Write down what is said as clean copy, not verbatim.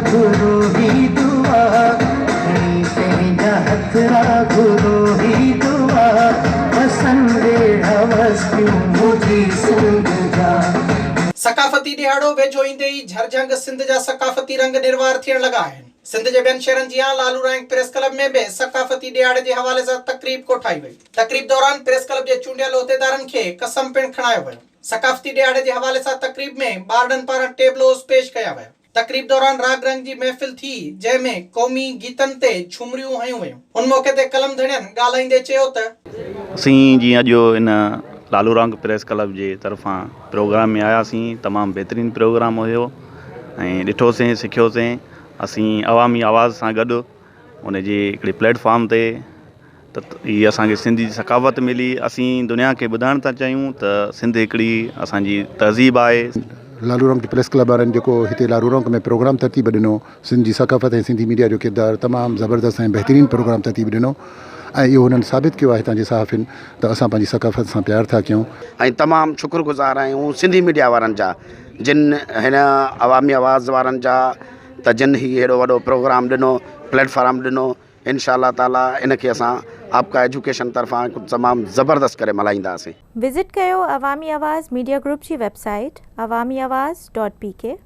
گهرو هي دعا کڻي پنهنجا هٿڙا گهرو هي دعا وسن ويڙها وستيون منهنجي سنڌ جا. ثقافتي ڏهاڙو ويجهو ايندي ئي جهرجهنگ سنڌ جا ثقافتي رنگ نروار ٿيڻ لڳا آهن. سنڌ جي ٻين شهرن جيان لالو رائنڪ پريس ڪلب ۾ به ثقافتي ڏهاڙي جي حوالي سان تقريب ڪوٺائي وئي. تقريب دوران پريس ڪلب جي چونڊيل عهديدارن کي قسم پڻ کڻايو ويو. ثقافتي ڏهاڙي جي حوالي سان تقريب ۾ ٻارڙن پاران ٽيبلوز پيش ڪيا ويا. تقريب دوران راڳ رنگ جي محفل ٿي جنهن ۾ قومي گيتن تي جهومريون هنيون ويون. ان موقعي تي قلم ڌڻين ڳالهائيندي چيو ته. اسين جيئن اڄ ان لالو رانڪ پريس ڪلب جي طرفان پروگرام ۾ آياسين تمام بهترين پروگرام هيو ۽ ڏٺوسين سکيوسين اسين عوامي آواز سان گڏ ان جي هڪڙي پليٽ فارم تي ته هي اسان کي سنڌ جي ثقافت ملي اسين دنيا کي ٻڌائڻ ٿا چاهيون ته سنڌ هڪڙي اسان جي تهذيب آهي. لالو رونق پريس ڪلب وارن جيڪو هتي لالو رونق ۾ پروگرام ترتيب ڏنو سنڌ جي ثقافت ۽ سنڌي ميڊيا جو ڪردار تمام زبردست ۽ بهترين پروگرام ترتيب ڏنو ۽ اهو هنن ثابت ڪيو آهي هتان جي صحافين ته اسان پنهنجي ثقافت سان پيار ٿا ڪيون. ۽ تمام شڪر گذار آهيون سنڌي ميڊيا وارن جا جن هن عوامي آواز وارن جا ته جن هي هيڏو وڏو پروگرام ڏنو پليٽ فارم ڏنو انشاء الله تعالي ان کي اسان آپڪا ايجوڪيشن طرفان هڪ تمام زبردست ڪري ملهائينداسين. وزٽ ڪيو عوامي آواز ميڊيا گروپ جي web site Awami Awaz dot P K.